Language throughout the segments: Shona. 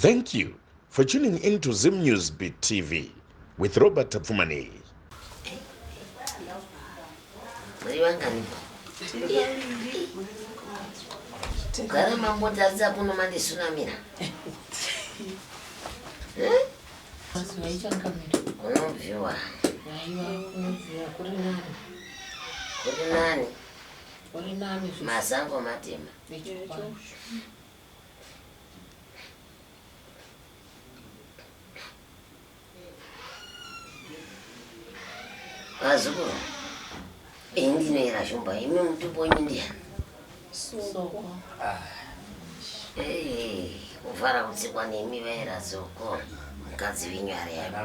Thank you for tuning in to Zim News Beat TV with Robert Tapfumaneyi. Muri vangani? Kugara mambotarisa kuno mandisunamira. Eh? Unobviwa. Kuri nani? Kuri nani? Kuri nani? Masango matema. Vazukuru, ini ndinoera shumba, imi mutupo wenyu ndiyani? Soko. Eh, kufara kutsikwa nemi vaera soko, mukadzi wenyu ari yapi?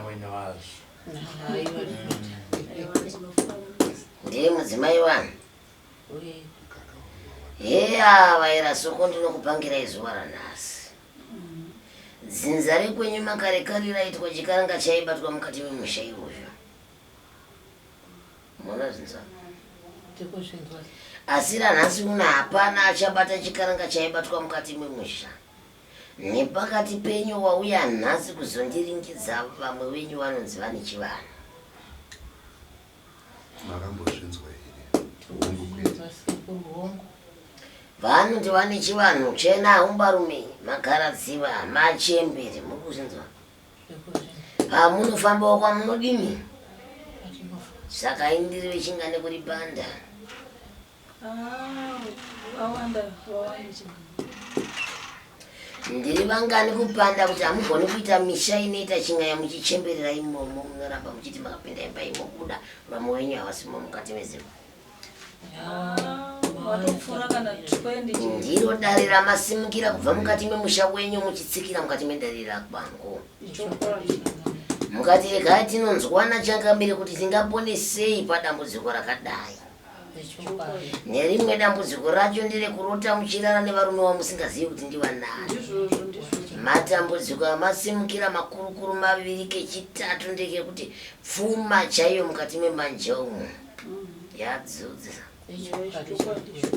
Ndiye mudzimai wani? Heya vaera soko ndinokupangirai zuva ranhasi. Dzinza rekwenyu makare kare raitwa chikaranga chaibatwa mukati memusha iwoyo. Munozvinzwa? Asi ranhasi uno hapana achabata chikaranga chaibatwa mukati memusha. Nepakati penyu wauya nhasi kuzondiringidza vamwe venyu vanonzi vane chivanhu. Makambozvinzwa here? Hongu kwete. Vanoti vane chivanhu chena humbarume, magaradziva, machembere, muri kuzvinzwa? Pamunofambawo kwamunodini? Saka ini ndiri vechingane kuri panda. Ah, wawanda, wawanda chingani. Ndiri vangani kupanda kuti hamugoni kuita misha inoita chingaya muchichemberera imomo munoramba muchiti makapinda imba imobuda vamwe venyu havasimo mukati mezimba. Ah, watopfuura kana 20 chete. Ndiro dare ramasimukira kubva mukati memusha wenyu muchitsikira mukati medare rakwangu. Ichokwadi. Mukati regai tinonzwana changamire kuti tingapone sei padambudziko rakadai. Nerimwe dambudziko racho nderekurota muchirara nevarume wamusingazivi kuti ndivanani. Ndizvozvo, ndizvozvo. Matambudziko amasimukira makurukuru maviri kechitatu ndekekuti pfuma chaiyo mukati memanje umu yadzudza.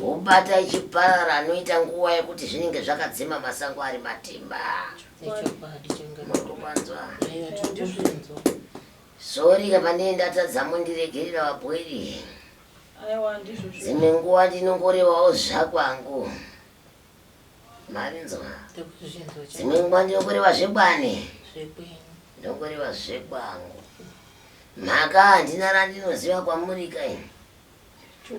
Ubata ichiparara anoita nguva yekuti zvinenge zvakadzima masango ari matemba. Muri kupanzwa? Sorry ka pane ndatadza mundiregerera vabweri. Aiwa ndizvo. Dzimwe nguva ndinongorewawo zvakwangu. Marinzwa. Dzimwe nguva ndinongoreva zvekwani. Ndongoreva zvekwangu. Mhaka handina randinoziva kwamuri ka ini.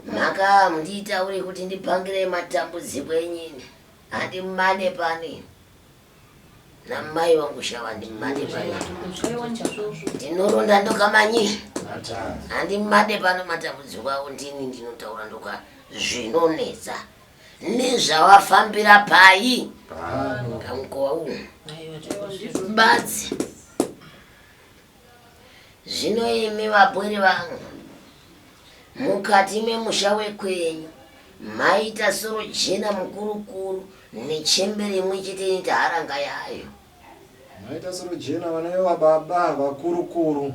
Mhaka mundiitaure kuti ndipangire matambudziko enyini. Handimane pani. Namai vangu shava ndimade pano. Ndinoronda ndokamanyi. Handimade pano matambudziko avo ndini ndinotaura ndoka zvinonetsa. Nezvawafambira pai pamukova uno. Badzi. Zvino imi vapwere vangu, mukati memusha wekwenyu maita soro jena mukurukuru nechembere imwe chete inoita haranga yayo. Maita soro jena vana vevababa vakurukuru.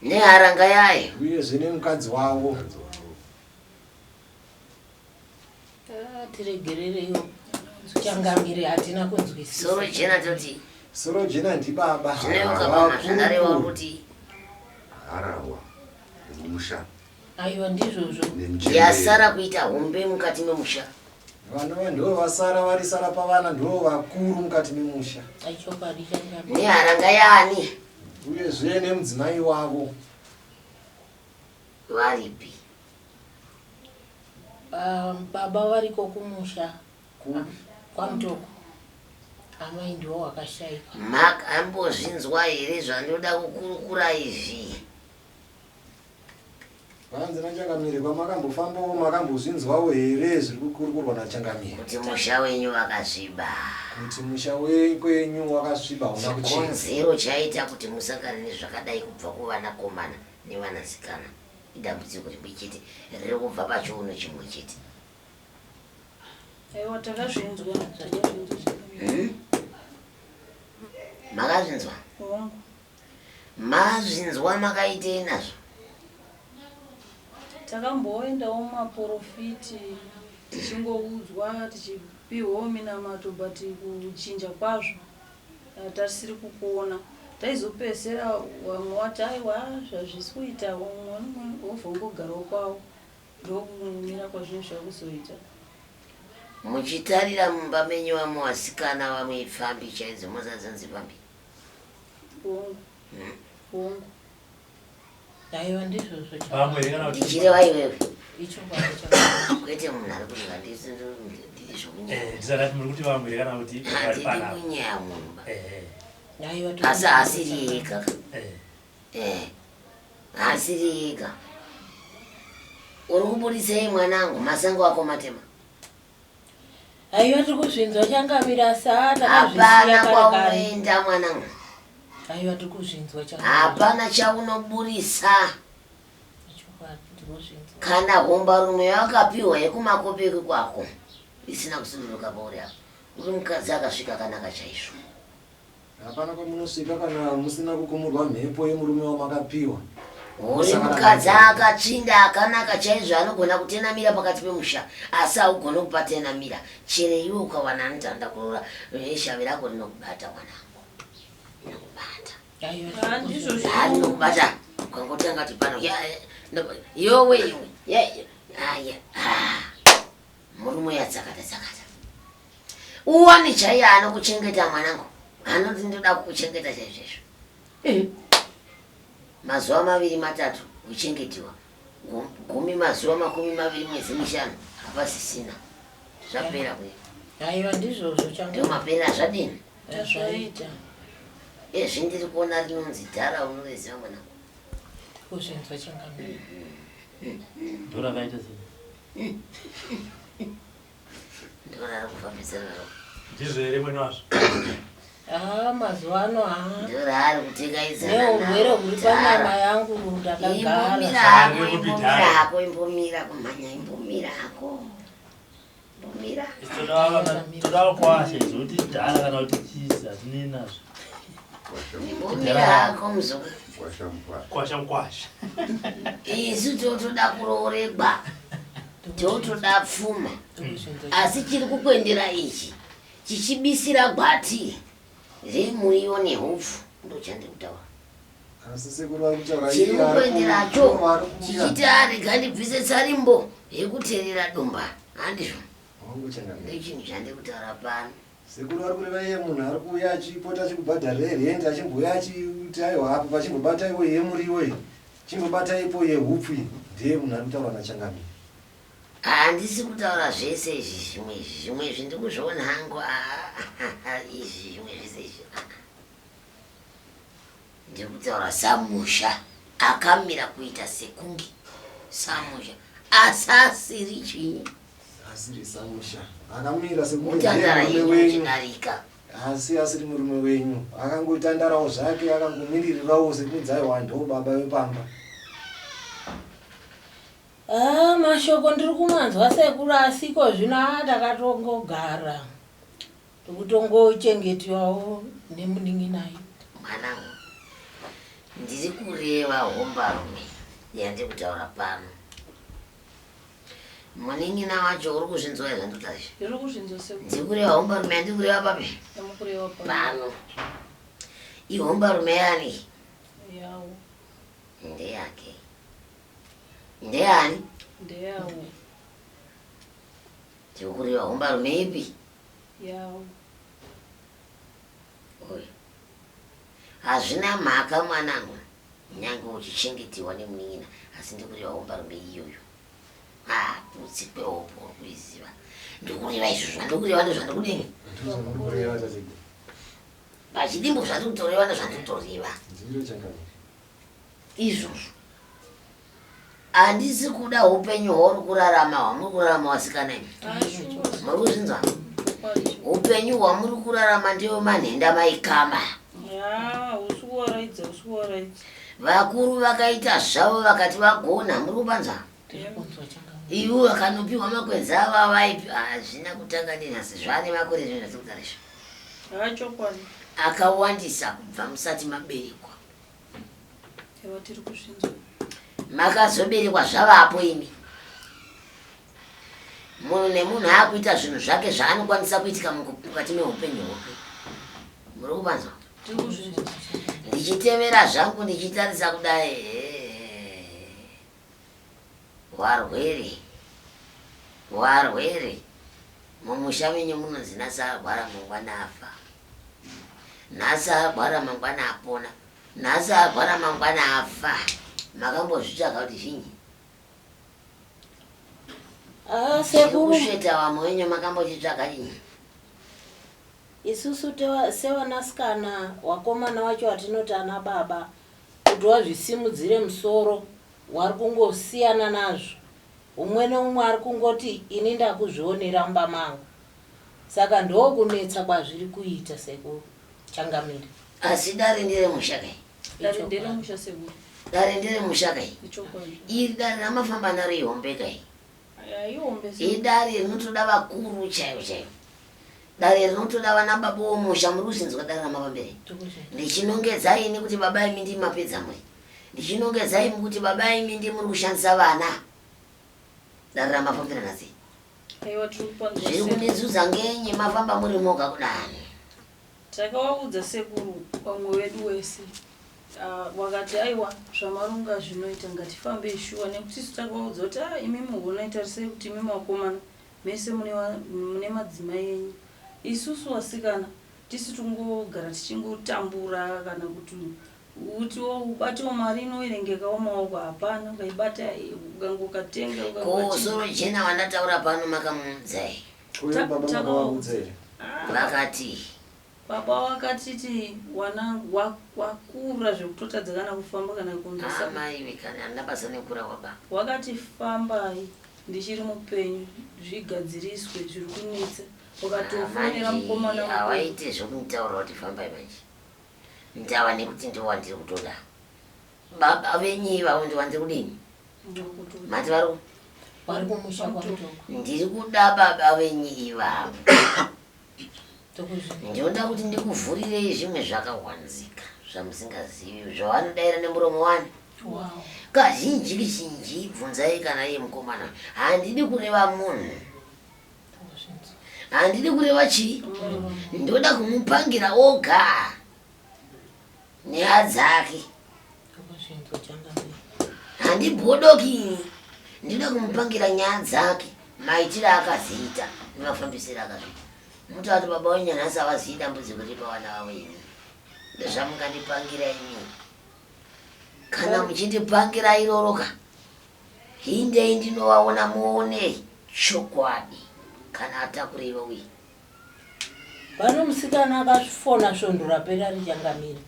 Neharanga yayo. Uyezve nemukadzi wavo. Ah, tiregerereiwo changamire hatina kunzwisisa. Soro jena toti. Soro jena ndibaba. Zvineuka mama zvandarewa kuti. Harahwa mumusha. Aiwa ndizvozvo. Yasara kuita hombe mukati memusha. Vanova ndivo vasara vari sara pavana ndivo vakuru mukati memusha. Aichokwadi changamire. Neharanga yaani? Uyezve nemudzimai wavo. Varipi? Um, baba variko kumusha kwaMutoko, amai ndiwo wakashaika. Makambozvinzwa here zvandoda kukurukura izvi? Vanzi naChangamire kwamakambofambawo makambozvinzwawo here zviri kukurukurwa naChangamire? Kuti musha wenyu wakasviba. Kuti musha wekwenyu wakasviba hauna kuchena. Chikonzero chaita kuti musangane nezvakadai kubva kuvanakomana nevanasikana idambudziko rimwe chete riri kubva pachiuno chimwe chete. Aiwa takazvinzwa, takazvinzwa. Hmm? Makazvinzwa? Hongu. Mazvinzwa makaitei nazvo? Takamboendawo mumaporofiti tichingoudzwa tichi Kupihwawo minamato but kuchinja kwazvo hatasiri kukuona. Taizopedzisira vamwe wati aiwa zvazvisi kuita umwe nomwe wobva ungogarawo kwawo ndokumira kwazvinhu zvakuzoita. Muchitarira mumba menyu vamwe vasikana vamwe ipfambi chaidzo mozadzonzi pfambi. Hongu. Hongu. Aiwa ndizvozvo. Vamwe here kana kuti Ndichireva iwewe. Ichokwadi changamire. Kwete munhu ari kuti handisi ndiri zvokunyeya. Eh, ndisati muri kuti vamwe here kana kuti vari Handidi panapa. kunyeya munhu ba. Eh, Aiwa Asi haasiri ega. eh. Eh. Haasiri ega. Uri kubudisei mwanangu masango ako matema. Aiwa tiri kuzvinzwa changamire asi haa takazvisiya Hapana kare kare. kwaunoenda mwanangu. Aiwa tiri kuzvinzwa changamire. Hapana chaunoburisa. Ichokwadi tiri kuzvinzwa. Kana hombarume yawakapiwa yekumakopeki kwako isina kusununguka pauri apa. Uri mukadzi akasvika akanaka chaizvo. Hapana kwamunosvika kana musina kukumurwa mhepo yemurume wamakapiwa. Uri mukadzi akatsvinda akanaka chaizvo anogona kutenamira pakati pemusha asi haugoni kupatenamira. Chero iwe ukawana anoti anoda kuroora shavi rako rinokubata mwanangu. Rinokubata. Aiwa Ah, ndizvozvo. Ah, rinokubata. Ukangotanga kuti pano ya, ya, yowe iwe. Ya, ya, ah, ya, ah. Murume yatsakata tsakata. Uwane chaiye anokuchengeta mwanangu. Anoti ndoda kukuchengeta chaizvo izvo. Mazuva maviri matatu uchengetiwa. Gumi mazuva 20 mwedzi mishanu hapasisina. Zvapera kuya. Aiwa ndizvozvo Ndio changamire. mapera zvadini? Zvaita. Ezvi ndiri kuona rinonzi dhara unoriziva mwanangu. Tiri kuzvinzwa changamire. Ndorakaita sei? Ndorari kufambidzana naro. Ndizvo here mwene wazvo? Haa mazuva ano haa. Ndorari kutekaidzana Neurwere naro, huri dhara. panyama yangu Imbomira ndakagara. hako, Riri imbomira kupidhara. hako, imbomira kumhanya, imbomira hako. Imbomira. Todawo kwasha izvo kuti dhara kana kuti chisi hatinei nazvo. Imbomira hako muzukuru. Kwasha mukwasha. Kwasha mukwasha. Isu totoda kurooregwa. Totoda pfuma. Tiri kuzvinzwa. Asi chiri kukwendera ichi chichibisira gwati remuriwo nehupfu ndochandiri kutaura. Asi sekuru vari kutaura Chiri iye ari kukwenderacho vari kuuya. chichiti arega ndibvise tsarimbo yekuterera dumba. Handizvo. Hongu changamire. Ndochinhu chandiri kutaura pano. Sekuru vari kureva iye munhu ari kuuya achipota achikubhadharira rendi achimbouya achiti aiwa apo pachimbobata iwo yemuriwo iyi. Chimbobata ipo yehupfu iyi. Ndiye munhu ari kutaura nachangamire. Handisi kutaura zvese izvi zvimwe izvi zvimwe izvi ndikuzviona hangu ah, izvi zvimwe zvese izvi ah. Ndiri kutaura samusha akamira kuita sekunge samusha asi asiri chinyi Asiri samusha. Akamira sekunge ndiye mutandara murume yenyu wenyu. muchidarika. Asi asiri murume wenyu. Akangotandarawo zvake akangomiririrawo sekunzi aiwa ndo baba vepamba. Ah, mashoko ndiri kumanzwa sekuru asiko zvino haa takatongogara. Ndikutongochengetwawo nemunin'inayo. Mwanangu, ndiri kureva hombarume yandiri kutaura pano. Munin'ina wacho uri kuzvinzwa here zvandikutaura izvi? Ndiri kuzvinzwa sekuru. Ndiri kureva hombarume yandiri kureva papi? Yamukureva pano. Pano. Ihombarume yani? Yawo. Ndeyake. Ndeyani? Ndeyawo. Ndiri kureva hombarume ipi? Yawo. Oyo. Hazvina mhaka mwanangu. Nyange uchichengetiwa nemunin'ina asi ndikureva hombarume iyoyo. Ah, kutsi kwehopo uri kuiziva. Ndikureva izvo zvandikureva ndozvandikudini? Ndozvamuri kureva tateguru. Pachidimbu zvandiri kutoreva ndozvandiri kutoreva. Ndiro changamire. Izvozvo. Handisi kuda upenyu hwauri kurarama hwamuri kurarama vasikana imi. Ah, shuwa. Muri kuzvinzwa? Chokwadi. Upenyu hwamuri kurarama ndiwo manhenda maikama. Ya, usi kuwaraidza, usi kuwaraidza. Vakuru vakaita zvavo vakati vagona muri kupanzwa. Tiri kunzwa changamire. Ivo vakanopiwa makwenzi ava vaipi hazvina kutanga nenhasi zvane makore zvinhu zvatiri kutaura izvi. Ah, chokwadi. Akawandisa kubva musati maberekwa. Ewa tiri kuzvinzwa. Makazoberekwa zvavapo imi. Munhu nemunhu akuita zvinhu zvake zvaanokwanisa kuitika mukati meupenyu hwake. Muri kupanzwa? Ndichitevera zvangu ndichitarisa kudai warwere warwere mumusha menyu munonzi nhasi arwara mangwana afa nhasi arwara mangwana apona nhasi arwara mangwana afa makambozvitsvaga kuti zvinyi Ah, sekuru kusveta vamwe wenyu makambochitsvaga chinyi isusu sevanasikana wakomana wacho watinoti ana baba kuti wazvisimudzire musoro wari kungosiyana nazvo umwe neumwe ari kungoti ini ndakuzvionera mumba mangu saka ndokunetsa kwazviri kuita sekuru changamire asi dare nderemusha kai Dare nderemusha sekuru. Dare nderemusha kai Ichokwadi. Iri dare ramafamba naro ihombe kai Ihombe sekuru. Idare rinotoda vakuru chaivo chaivo. Dare rinotoda vana baba vomusha muri kuzinzwa dare ramafambire. Ndichinongedza ini kuti baba imi ndimi mapedza muri. Ndichinongedza imi kuti baba imi ndimi muri kushandisa vana. Dare ramafambira nhasi. Aiwa tiri kupanzwa Zviri sekuru. kundinzudza ngenyi mafamba muri moga kudani. Takavaudza sekuru vamwe vedu wese ah, wakati aiwa zvamarunga zvinoita ngatifambei shuwa nekuti isu takavaudza kuti ah, imimi honai tarisai kuti imimi vakomana mese mune mune madzimai enyu isusu vasikana tisu tingogara tichingotambura kana kuti utiwo ubatewo mari inoverengekawo maoko hapana ukaibata ukangokatenga Ko soro jena wandataura pano makamuudza here? Uye baba makavaudza here? Vakati Baba wakatiti wanangu wakura zvekutotadza kana kufamba kana kunzwa. Amai vekani handina basa nekura kwababa. Wakati fambai ndichiri mupenyu zvigadziriswe zviri kunetsa. Wakatofonera mukomana wako. Hawaite zvekunditaura kuti fambai manje. Ndava nekuti ndiwo wandiri kutoda. Baba venyu ivavo ndiwo wandiri kudini? Mati vari vari kumusha kwaMutoko. Ndiri kuda baba venyu ivavo. Ndinoda kuti ndikuvhurirei zvimwe zvakahwanzika zvamusingazivi zvavanodaira nemuromo wani. Kazhinji kizhinji bvunzai kana iye mukomana. Handidi kureva munhu. Handidi kureva chii? Ndoda kumupangira oga nyaya dzake. Handibhodoki ini. Ndinoda kumupangira nyaya dzake maitiro akaziita nemafambisiro akazviita. Mutati baba wenyu nhasi havazivi dambudziko riri pavana vavo imi. Ndozvamungandipangira imi. Kana muchindipangira iroro ka hindei ndinovaona muone chokwadi kana atakurei vauye. Pano musikana akafona svondo rapera richangamira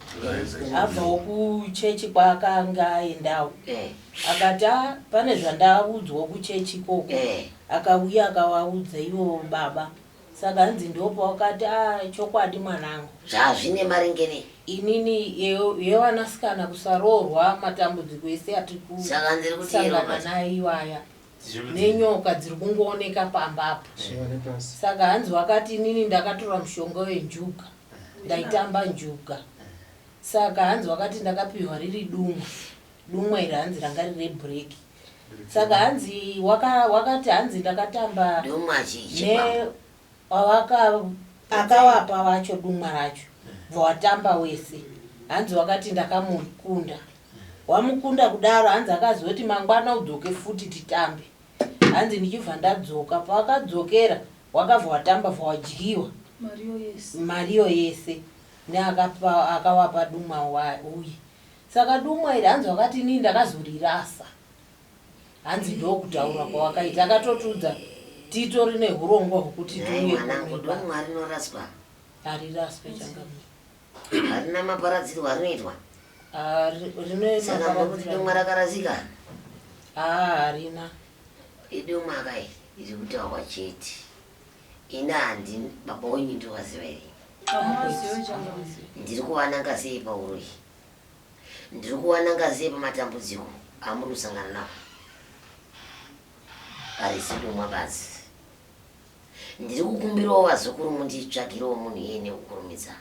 abvawo kuchechi kwaakanga aendawo eh. akati ah, pane zvandaudzwa kuchechi ikoko eh. akauya akavaudza ivo baba saka hanzi ndopawakati ah, chokwadi mwanangu zvazvine maringe nei inini yevanasikana kusaroorwa matambudziko ese atikusangana nayo iwaya nenyoka dziri kungooneka pamba apo saka hanzi wakati inini ndakatora mushonga wenjuga ndaitamba njuga saka hanzi wakati ndakapihwa riri dumwa dumwa iri hanzi ranga riri rebreak saka hanzi wakati hanzi ndakatamba ne wawaka akawapa wacho dumwa racho bva watamba wese hanzi wakati ndakamukunda wamukunda kudaro hanzi akazoti mangwana udzoke futi titambe hanzi ndichibva ndadzoka pawakadzokera wakabva watamba bva wadyiwa mariyo yese neakapa akawapa dumwa uye saka dumwa iri hanzi wakati inini ndakazorirasa Hanzi ndokutaura kwawakaita akatotiudza titori nehurongwa hwekuti Nhai tiuye mwanangu, kunoiba. domwa rinoraswa. Hariraswe changamire. Harina maparadzirwo arinoitwa. Ah, rine Saka munokuti maparadzirano. domwa rakarasika? Ah, harina. Idomwa kai iri kutaurwa chete. Ini handi baba wenyu ndovaziva here? Hamuvazive changamire. Ndiri kuvananga sei pauroyi? Ndiri kuwana ngazi yepamatambudziko amuri kusangana nawo. Harisi dumwa badzi. Ndiri kukumbirawo vazukuru munditsvagirewo munhu iyeye nekukurumidza.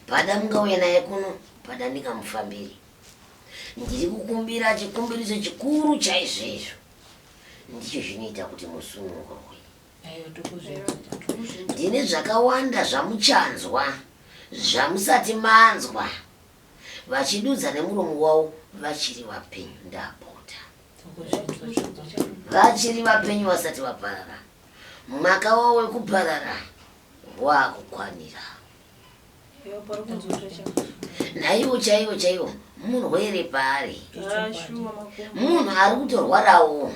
Pada mungauye naye kuno, pada ndingamufambiri. Ndiri kukumbira chikumbiriso chikuru chaizvo izvo. Ndicho chinoita kuti musunungurwe. Ndine zvakawanda zvamuchanzwa zvamusati manzwa vachidudza nemuromo wavo vachiri vapenyu. Ndapota. Vachiri vapenyu vasati vaparara. Mwaka wavo wekuparara wakukwanira. Naiwo chaiwo chaiwo murwere paari. Munhu ari kutorwarawo.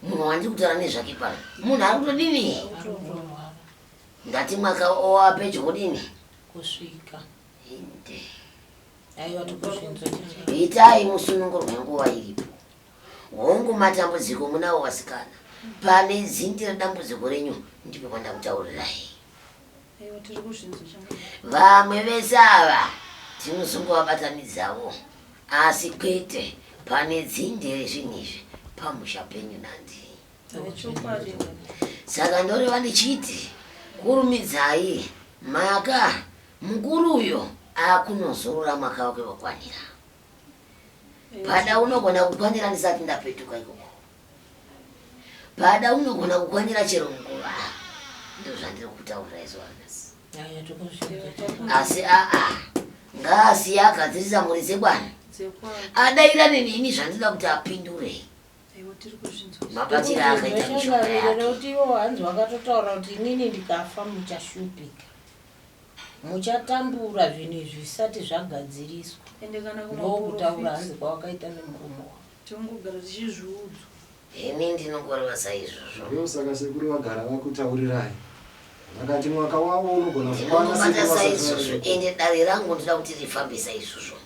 Munhu wandiri kutaura nezvake pano. Munhu ari kutodini? Ndati mwaka owa pedyo kudini? Kusvika. Inde. Aiwa tikuzvinzwa. Itai musunungurwe nguva iripo. Hongu matambudziko munawo vasikana. Pane zindi redambudziko renyu ndipo pandakutaurirai. Vamwe vese ava tinozongovabatanidzawo asi kwete pane dzinde rezvinhu izvi pamusha penyu nandi. Saka ndoreva ndichiti kurumidzai maka mukuru uyo akunozorora mwaka wake wakwanira. Pada unogona kukwanira ndisati ndapetuka ikoko. Pada unogona kukwanira chero nguva. Ndozvandiri kutaurira izvo nhasi. Asi aa ngaasiye agadzirisa mhuri dzekwani. Adairane neni zvandinoda kuti apindure. Mabatiro aakaita mishonga yake. Nekuti ivo hanzi vakatotaura kuti inini ndikafa muchashupika. Muchatambura zvinhu izvi zvisati zvagadziriswa. Ende kana Ndokutaura hanzi kwawakaita nemurume wako. Tongogara tichizviudzwa. Ini ndinongoreva saizvozvo. Ndosaka sekuru vagara vakutaurirai. Vakati mwaka wavo unogona kukwana Ndinongobata sekuru vasati saizvozvo varepo. ende dare rangu ndinoda kuti rifambe saizvozvo.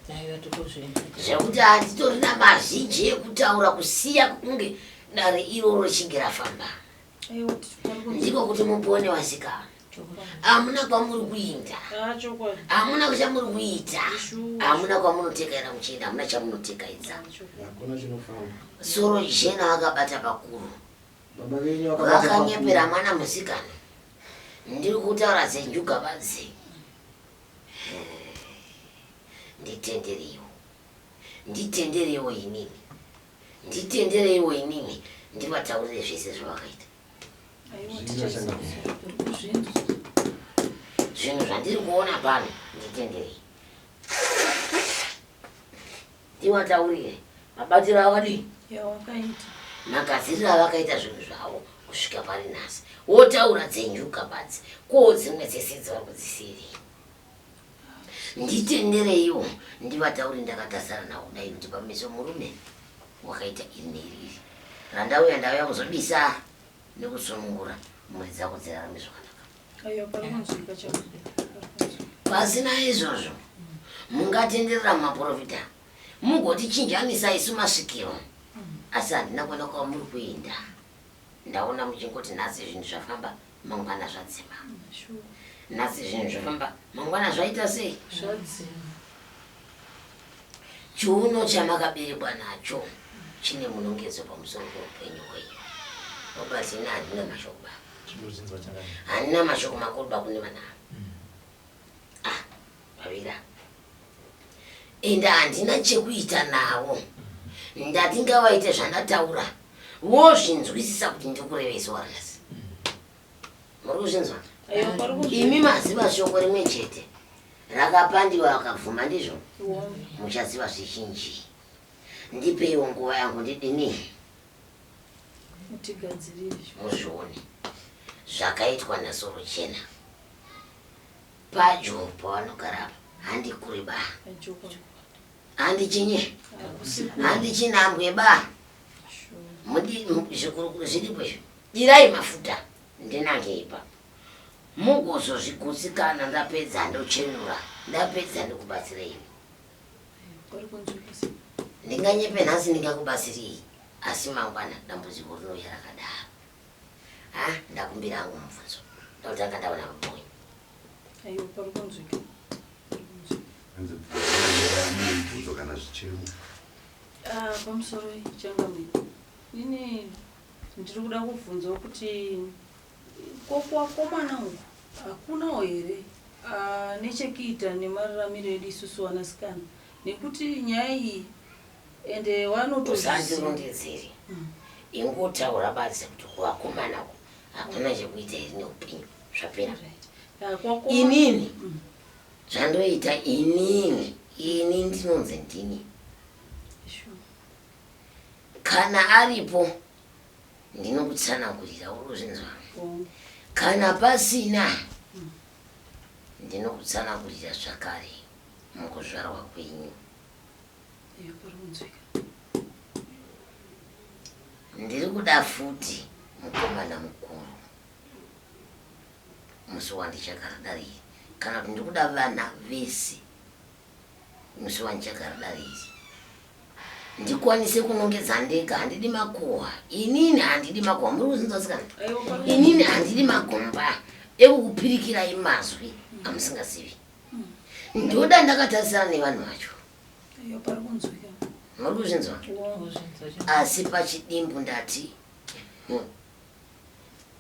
Aiwa tikuzvinzwa. Zvekuti handitorina mazhinji ekutaura kusiya kunge dare iroro richinge rafamba. Ndiko kuti mupone vasikana. Hamuna kwamuri kuinda. Hamuna chamuri kuita. Hamuna kwamunotekaira muchienda. Hamuna chamunotekaidza. Hakuna chinofamba. Soro jena vakabata pakuru. Baba venyu vakabata Vakanyepera pakuru. mwana musikana. Ndiri kutaura dzenjuga badzi. Nditendereiwo. Nditendereiwo inini. Nditendereiwo inini ndivataurire zvese zvavakaita. Zvinhu zvandiri kuona pano nditenderei. Ndivataurire mabatiro avakadii? Magadziriro avakaita zvinhu zvavo kusvika pari nhasi. Wotaura dzenjuga badzi ko dzimwe dzese dzavari kudzisiyirei? Nditendereiwo ndivataure ndakatarisana navo kudai kuti pameso murume wakaita iri neiri iri. Randauya ndauya kuzobisa nekusunungura mhuri dzako dzirarame zvakanaka. Pasina izvozvo mungatenderera mumaporofita mugotichinjanisa isu masvikiro asi handina kuona kwamuri kuenda. Ndaona muchingoti nhasi zvinhu zvafamba mangwana zvadzima. Nhasi zvinhu zvafamba mangwana zvaita sei? Zvadzima. Chiuno chamakaberekwa nacho chine munongedzo pamusoro peupenyu hwenyu. Robert, ini handina mashoko ba. Handina mashoko makuru ba kune vana ava. Ah, vavira. Ende handina chekuita navo. Ndati ngavaite zvandataura. Vozvinzwisisa kuti ndikurevei zuva ranhasi. Muri kuzvinzwa? Imi maziva shoko rimwe chete rakapandiwa vakabvuma ndizvo? Muchaziva zvizhinji. Ndipeiwo nguva yangu ndidini? Muzvione zvakaitwa naSorochena. Padyo pavanogara apa handi kure ba. Handi chinyi? Handi chinhambwe ba. Mudi zvikurukuru zviripo izvi. Dirai mafuta ndinange ipapo. Mugozozvigutsikana ndapedza ndochenura ndapedza ndikubatsirei. Ndinganyepe nhasi ndingakubatsirei asi mangwana dambudziko rinouya rakadaro. Ha ndakumbira hangu mubvunzo. Ndotanga ndaona mubonyi. Aiwa pari kunzwika. Hanzi bvunzai mubvunzo kana zvichemo. Ah, pamusoro changamire. Ini ndiri kuda kubvunzawo kuti ko kuvakomana uku hakunawo here ah, nechekuita nemararamiro edu isusu vanasikana nekuti nyaya iyi ende vanotozviziva. Usandirondedzere. Ingotaura badzi kuti kuvakomana uku hakuna chekuita here neupenyu zvapera. Inini zvandoita inini ini ndinonzi ndini. Kana aripo ndinokutsanangurira uri kuzvinzwa. Kana pasina ndinokutsanangurira zvakare mukuzvarwa kwenyu. Ndiri kuda futi mukomana mukuru musi wandichagara dare iri, kana kuti ndiri kuda vana vese musi wandichagara dare iri, ndikwanise kunongedza ndega. Handidi makuhwa inini, handidi makuhwa. Muri kuzvinzwa sikana? Inini handidi magomba ekukupirikirai mazwi amusingazivi. Ndoda ndakatarisana nevanhu vacho. Muri kuzvinzwa? Asi pachidimbu ndati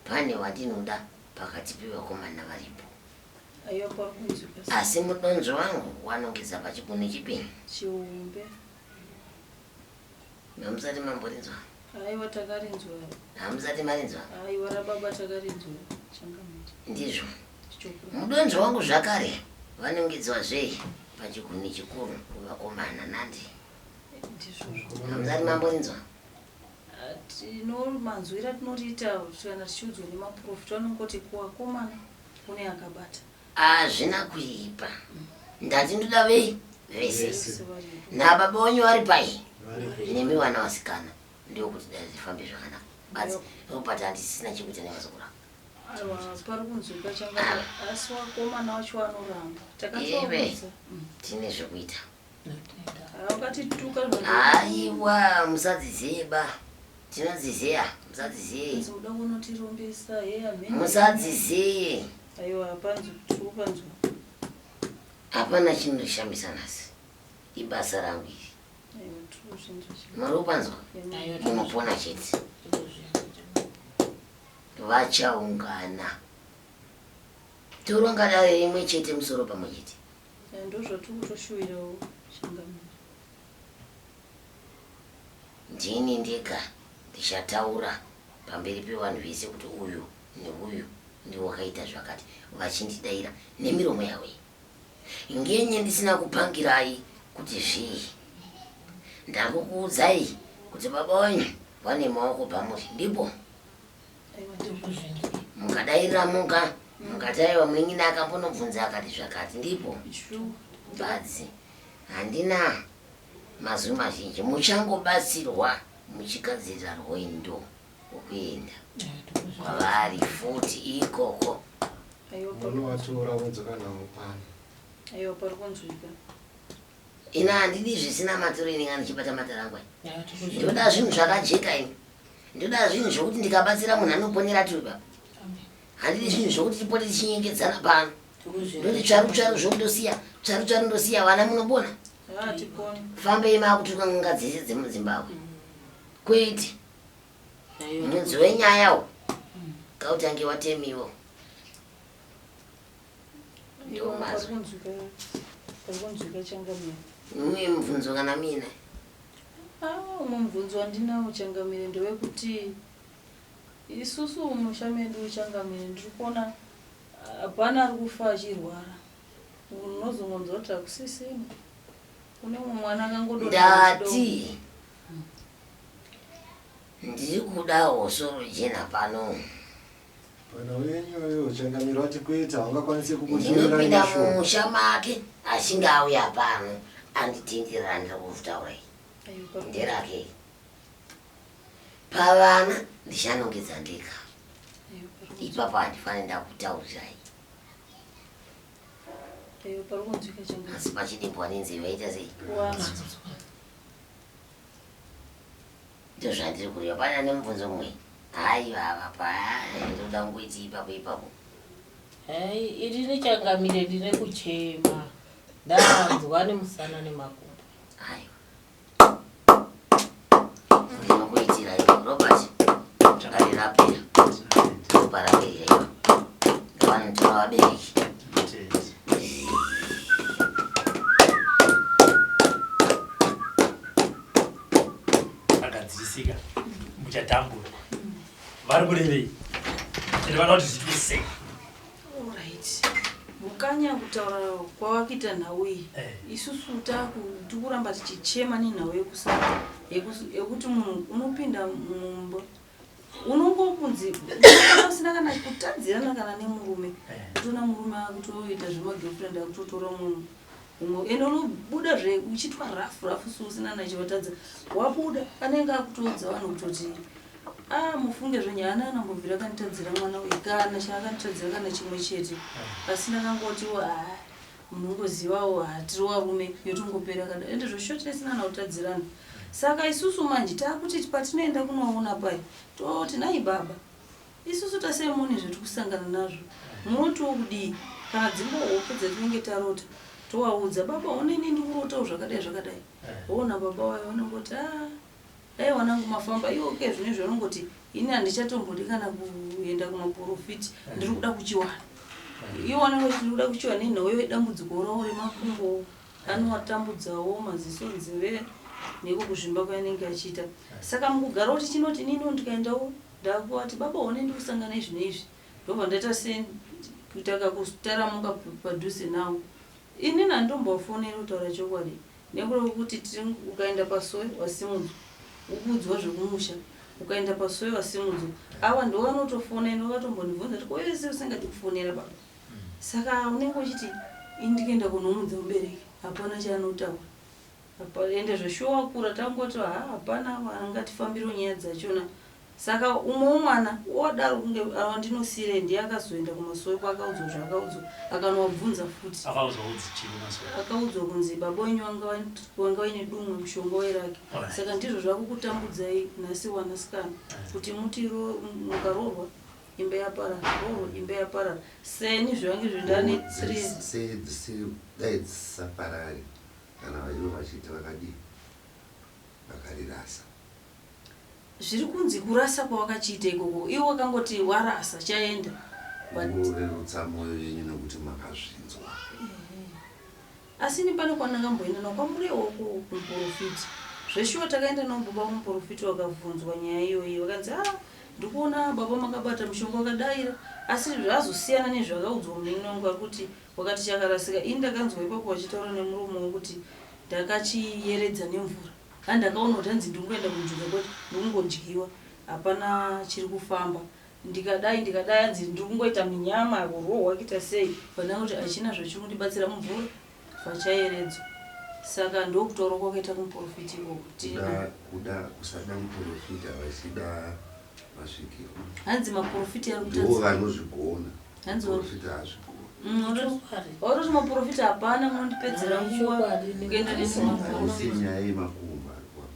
pane wandinoda pakati pevakomana varipo. Asi mudonzvo wangu wanongedza pachigunwe chipi? Chiumbe. Hamusati mamborinzwa? Aiwa, takarinzwa. Hamusati marinzwa? Aiwa, rababa takarinzwa. Changamire. Ndizvo. Mudonzvo wangu zvakare vanongedzwa zvei pachigunwe chikuru kuvakomana nandi. Ndizvozvo. Hamusati mamborinzwa? Tino manzwira tinoriita kana tichiudzwa nemaprofita vanongoti kuvakomana kune akabata. Hazvina kuipa. Ndati ndoda vei vese. Nababa wenyu vari pai nemi vana vasikana ndokuti dai zvifambe zvakanaka. Badzi Robert handisisina chekuita nevazukuru. Aiwa, pari kunzwika changamire, asi vakomana vacho vanoramba. Iwe Takatovaudza. tine zvekuita. Vakatituka. Aiwa, musadziziye ba. Tinodziziya, musadziziye. Muda kunotirombesa heya mheni. Musadziziye. Aiwa, panzwa, tikupanzwa. Hapana chinoshamisa nhasi. Ibasa rangu iri. Aiwa, tikuzvinzwa. Muri kupanzwa? Munopona chete. Vachaungana. Toronga dare rimwe chete musoro pamwe chete. Ndozvatikutoshuvirawo changamire. Ndini ndega ndichataura pamberi pevanhu vese kuti uyu neuyu ndiwo wakaita zvakati, vachindidaira nemiromo yavo iyi. Ngenye ndisina kupangirai kuti zvii? Ndakukuudzai kuti baba wenyu vane maoko pamuri, ndipo mukadairira muka mukati aiwa munin'ina akambonobvunza akati zvakati, ndipo badzi. Handina mazwi mazhinji, muchangobatsirwa muchigadzirira rwendo rwokuenda kwavari futi ikoko. Munovatora vodzoka navo pano. Aiwa, pari kunzwika. Ina handidi zvisina maturo ini kana ndichibata matare angu aya. Ndoda zvinhu zvakajeka ini. Ndoda zvinhu zvokuti ndikabatsira munhu anoponera tiri papa. Handidi zvinhu zvokuti tipote tichinyengedzana pano. Ndoti tsvaru tsvaru zvokundosiya, tsvaru tsvaru ndosiya vana munopona. Hatiponi. Fambei makutuka n'anga dzese dzemuZimbabwe. Kwete. Mudzi wenyayawo ngautange watemiwo. Ndiwo Pari mazwi. kunzwika. Pari kunzwika changamire. Mumwe mubvunzo kana mina. Ah, umwe mubvunzo wandinawo changamire ndewekuti isusu mumusha medu changamire ndiri kuona hapana ari kufa achirwara. Unozongonzwa kuti hakusisina. Kune umwe mwana akangodonha. Ndati ndiri kudawo soro jena pano. Pana wenyu uyo changamire vati kwete havangakwanisi kukutorerai Ndinopinda mashoko. mumusha make achinge auya pano anditendera ndiri kutaura iyi. Nderake. Pavana ndichanongedza ndega. Ipapo handifaniri ndakutaurirai. Pari kunzwika changamire. Asi pachidimbu ane nzeve yaita sei? Wanzwa. Ndozvandiri kureva. Pane ane mubvunzo mumwe? Haiwa apa ndoda kungoiti ipapo ipapo. Hai, ini changamire ndine kuchema. Ndanzwa nemusana nemakumbo. Aiwa. Ndinokuitira iwe Robert. Dare rapera. Ropa raperera iwe. Ngavanotora vabereki. Agadzirisika. Muchatambura. Vari kurevei? Ende vanoda kuti zviitwe sei? Alright. Mukanya kutaura kwavakuita nhau iyi Eh. isusu taku- tikuramba tichichema nenhau yekusa yekuti munhu unopinda mumba unongokunzi usina kana kutadzirana kana nemurume. Kutoona murume akutoita zvemagirlfriend, akutotora munhu umwe, ende unobuda zve uchitwa rafu rafu, si usina nachivatadza. Wabuda anenge akutoudza vanhu kutoti a mufunge zvenyu, haana anambobvira akanditadzira mwana uyu, kana chaakanditadzira kana chimwe chete. Asi ndakangotiwo ha munongozivawo, hatiri varume, yotongopera kada. Ende zvosho tisina na kutadzirana. Saka isusu manje taakuti patinoenda kunoona pai, toti nhai baba, isusu tasemuni zvetiri kusangana nazvo, munotiwo kudii? Kana dzimbohope dzatinenge tarota, tovaudza, baba oneni ndikurotawo zvakadai zvakadai. Ona baba wayo vanongoti a dai wanangu mafamba. Iwo ke zvinezvi vanongoti ini handichatombodi kana kuenda kumaprofiti, ndiri kuda kuchiwana. Iwo vanenge vachiti ndiri kuda kuchiwana nenhau yedambudziko ravo remakumbo anovatambudzawo, maziso, nzeve neko kuzvimba kwainenge achiita. Saka mukugara kuti chinoti ininiwo ndikaendawo ndakuvati baba one ndikusangana izvi neizvi, ndobva ndaita se kuita kakutaramuka padhuze nawo. Inini handitombovafoneri kutaura chokwadi, nekuda kwekuti ukaenda pasowe wasimudzwa, ukuudzwa zvekumusha. Ukaenda pasowe wasimudzwa, ava ndo vanotofona. Ende vakatombondibvunza kuti koiwe usingadi kufonera baba? Saka unenge uchiti ini ndikaenda kunomudza mubereki hapana chaanotaura. Ende zveshuwa wakura tangoti ha hapana angatifambiro nyaya dzachona. Saka umwewo mwana wadaro kunge wandinosiyire ndiye akazoenda kumasowe kwaakaudzwa zvaakaudzwa, akanovabvunza futi. Akaudzwa kunzi chii kumasowe? Akaudzwa kunzi baba wenyu vanga vaine dumwe, mushonga weraki. Saka ndizvo zvakukutambudzai nhasi wanasikana, kuti muti mukaroorwa imba yaparara, roorwa imba yaparara. Seni zvange zvindane three. Sei dzisiri dai dzisaparare kana vaivo vachiita vakadii vakarirasa? Zviri kunzi kurasa kwawakachiita ikoko, iwo wakangoti warasa chaenda. Kungorerutsa mwoyo yenyu nekuti makazvinzwa. Asi ini pane kwandakamboenda nao kwamurewo kumuprofiti. Zveshuwa takaenda nao baba kumuprofiti, wakabvunzwa nyaya iyoyi, vakanzi a ndikuona baba makabata mushonga wakadaira, asi zvazosiyana nezvakaudzwa munin'ina wangu ari kuti wakati chakarasika. Ini ndakanzwa ipapo vachitaura nemuromo wekuti ndakachiyeredza nemvura, handakaona kuti hanzi ndikungoenda kunzvimbo kwacho ndikungodyiwa, hapana chiri kufamba. Ndikadai ndikadai, hanzi ndiri kungoita minyama kurohwa kuita sei, pandanga kuti hachina zvachiri kundibatsira, mumvura vachayeredzwa. Saka ndokutaura kwakaita kumuprofiti ikoko. Kuda kuda kusada muprofita vachida masvikiro. Hanzi maprofiti ari Ndivo kutadza. vanozvigona. Hanzi Muprofita haazvigona. Wautoti maprofita hapana, munondipedzera nguva Chokwadi, kuenda Haisi nemaprofiti. nyaya yemakumbo ari kuamba.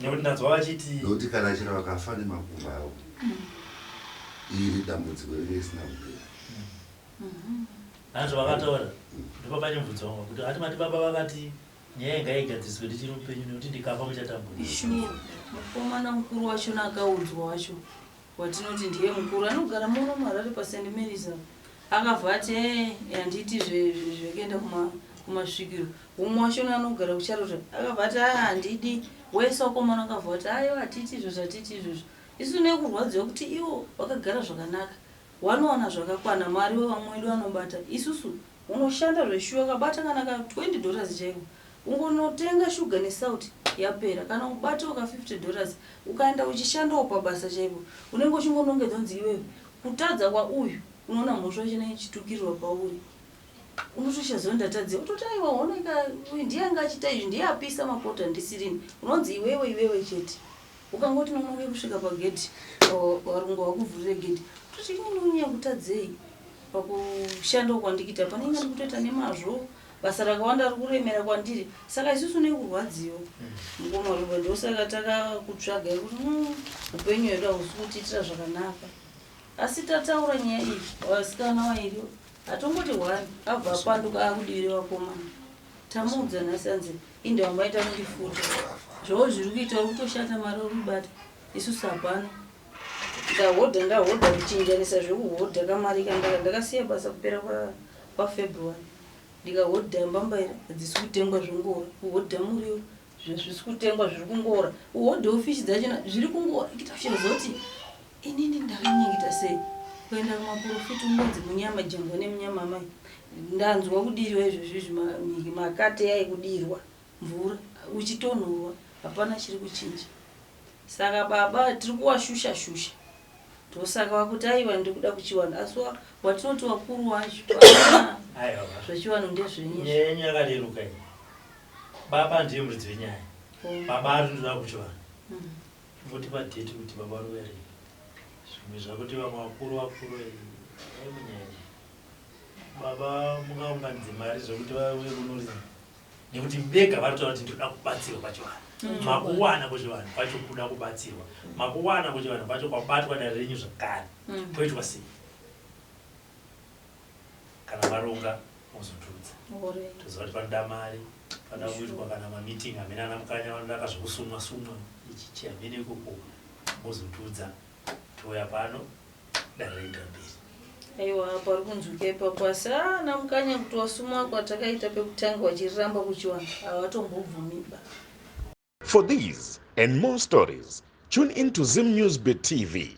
Nekuti ndanzwa vachiti Nokuti kana chero vakafa nemakumbo avo, iri dambudziko ringe risina kupera. Hanzi vakataura, ndipo pane mubvunzo wangu kuti ati mati baba vakati nyaya ngaigadziriswe ndichiri mupenyu nekuti ndikafa muchatambura. Shuwa, mukomana mukuru wachona akaudzwa wacho watinoti ndiye mukuru anogara muno muHarare paSt Marys apa, akabva ati e handiti zvekuenda kumasvikiro. Umwe wachona anogara kuCharota akabva ati a handidi. Wese wakomana akabva ati aiwa, hatiti izvozvo, hatiti izvozvo. Isu nekurwadziwa kuti ivo vakagara zvakanaka, wanowana zvakakwana mari, vamwe vedu vanobata. Isusu unoshanda zveshuwa, ukabata kana ka $20 chaiko, ungonotenga shuga nesauti yapera. Kana ubatawo ka $50, ukaenda uchishandawo pabasa chaipo, unenge uchingonongedza kunzi iwewe kutadza kwauyu. Unoona mhosva yacho ichitukirirwa pauri, unotoshaziva ndatadze, utoti aiwa oneka uyu ndiye anga achiita izvi, ndiye apisa mapoto, handisirini. Unonzi iwewe, iwewe chete. Ukangoti nonoke kusvika pagedhi, varungu vakuvhurire gedhi, toti inini unyaya kutadzei pakushandawo kwandikuita? Panenge ndikutoita nemazvo, basa rakawanda riri kuremera kwandiri. Saka isusu nekurwadziwa, mukoma Ruba, ndosaka takakutsvaga kuti upenyu hwedu hausi kutiitira zvakanaka. Asi tataura nyaya iyi, vasikana vairi hatongoti hwani abva apanduka akudivire vakomana. Tamuudza nhasi, anzi inde wambaita kundifuta zvavo zviri kuita, uri kutoshanda mari uri kubata, isusu hapana. Ndahodha, ndahodha kuchinjanisa zvekuhodha kamari kandaka ndakasiya basa kupera kwaFebruary, ndikahodha mbambaira hadzisi kutengwa, zvongora kuhodha muriwo. Zvisi kutengwa zviri kungoora. Uhodhewo fishi dzachona zviri kungoora. Kita uchizoti inini ndakanyengeta sei kuenda kumaprofiti ungonzi munyama jambwa nemunyama amai. Ndanzwa kudirwa izvozvi izvi makate aikudirwa mvura uchitonhorwa hapana chiri kuchinja. Saka baba tiri kuwashusha shusha. Ndosaka wakuti aiwa ndikuda kuchiwana asi watinoti wakuru wacho zvechivanhu ndezvenyu. Nyaya yenyu yakareruka iyi. Baba ndiye muridzi wenyaya. Oh. Baba ari ndoda kuchivanhu. Mm. Votipa date kuti baba vari kuuya rini. Zvimwe zvakuti vamwe vakuru vakuru eh, munyaya iyi. Baba mungaunganidze mari zvekuti vauye kuno rini. Nekuti vega vari kutaura kuti ndinoda kubatsirwa pachivanhu. Makuwana kuchivanhu kwacho kuda kubatsirwa. Makuwana kuchivanhu kwacho kwabatwa dare renyu zvakare. Poitwa sei? Kana varonga mozotiudza. Toziva kuti panoda mari, panoda kuitwa kana mameeting hamene ana mukanya vanoda kazvekusumwa sumwa ichi chi hamene ikoko mozotiudza touya pano dare roenda mberi. Aiwa pari kunzwika ipapo asi ana mukanya kuti wasumwa kwatakaita pekutanga vachiriramba kuchiwana havatombobvumiba. For these and more stories, tune in to Zim News Bit TV.